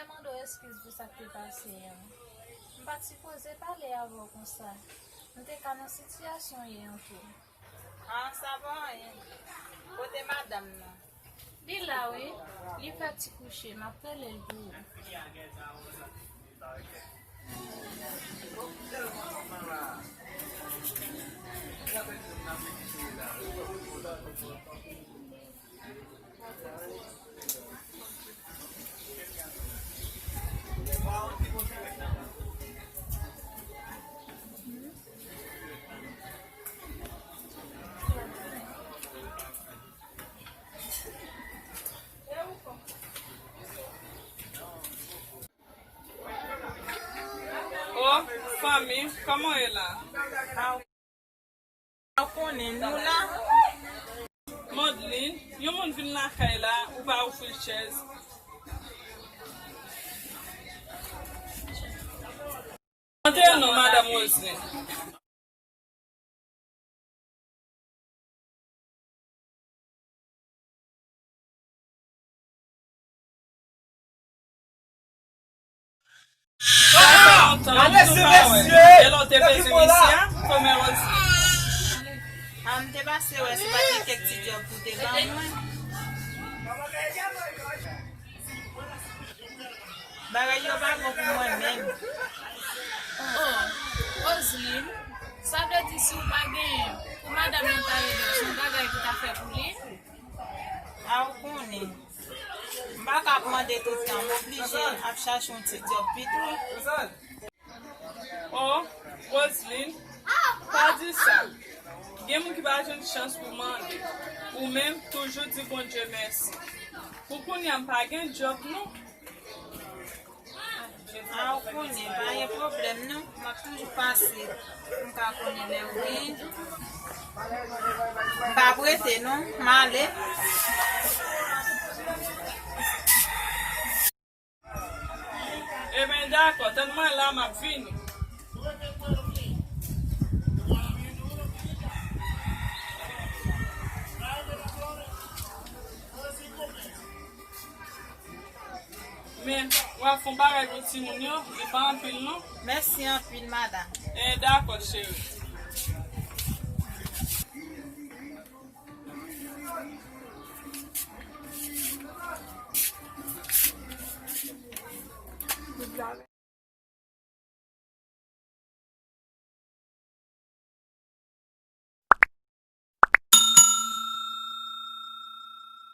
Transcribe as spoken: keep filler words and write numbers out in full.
Mwen mande w eskiz pou sa k te pase an. M pa t sipoze pale avè w konsa. Nou te ka nan sitiyasyon ye an tou. Ah, sa pa anyen. Kote madanm nan? Li la wi. Li fè ti kouche. M ap rele l pou ou. O, fanmi, kòman w ye la? Ou konnen, nou la. Modlin, yon moun vin lakay la, ou pa ofri l chèz. Antre non, madanm Roseline. Sa fè lontan wi nou pa wè. Gade si mesye, lè w te bezwen mesye a, kòman Roseline? Ah, m te pase wè si pa t gen kèk ti djòb pou te ban mwen. Bagay yo pa bon pou mwen menm. Oh, Roseline, sa vle di si w pa genyen pou madanm nan ta rele w, se yon bagay ki ta fè pou li? A, ou konnen. M pa ka ap mande tout tan, m oblije ap chache yon ti djòb pito. Oh, Roseline, pa di sa. Gen moun ki pa jwenn chans pou mande. Ou menm, toujou di Bondye mèsi. Pou kounye a, m pa gen djòb non. A, ou konnen, pa gen pwoblèm non. M ap toujou pase pou m ka konnen lè w vini. M p ap rete non, m ale. Ebyen, dakò, tann mwen la, m ap vini. Men, w ap fè yon bagay pou timoun yo, li pa anpil non. Mèsi anpil, madanm. Eh, dakò, cheri.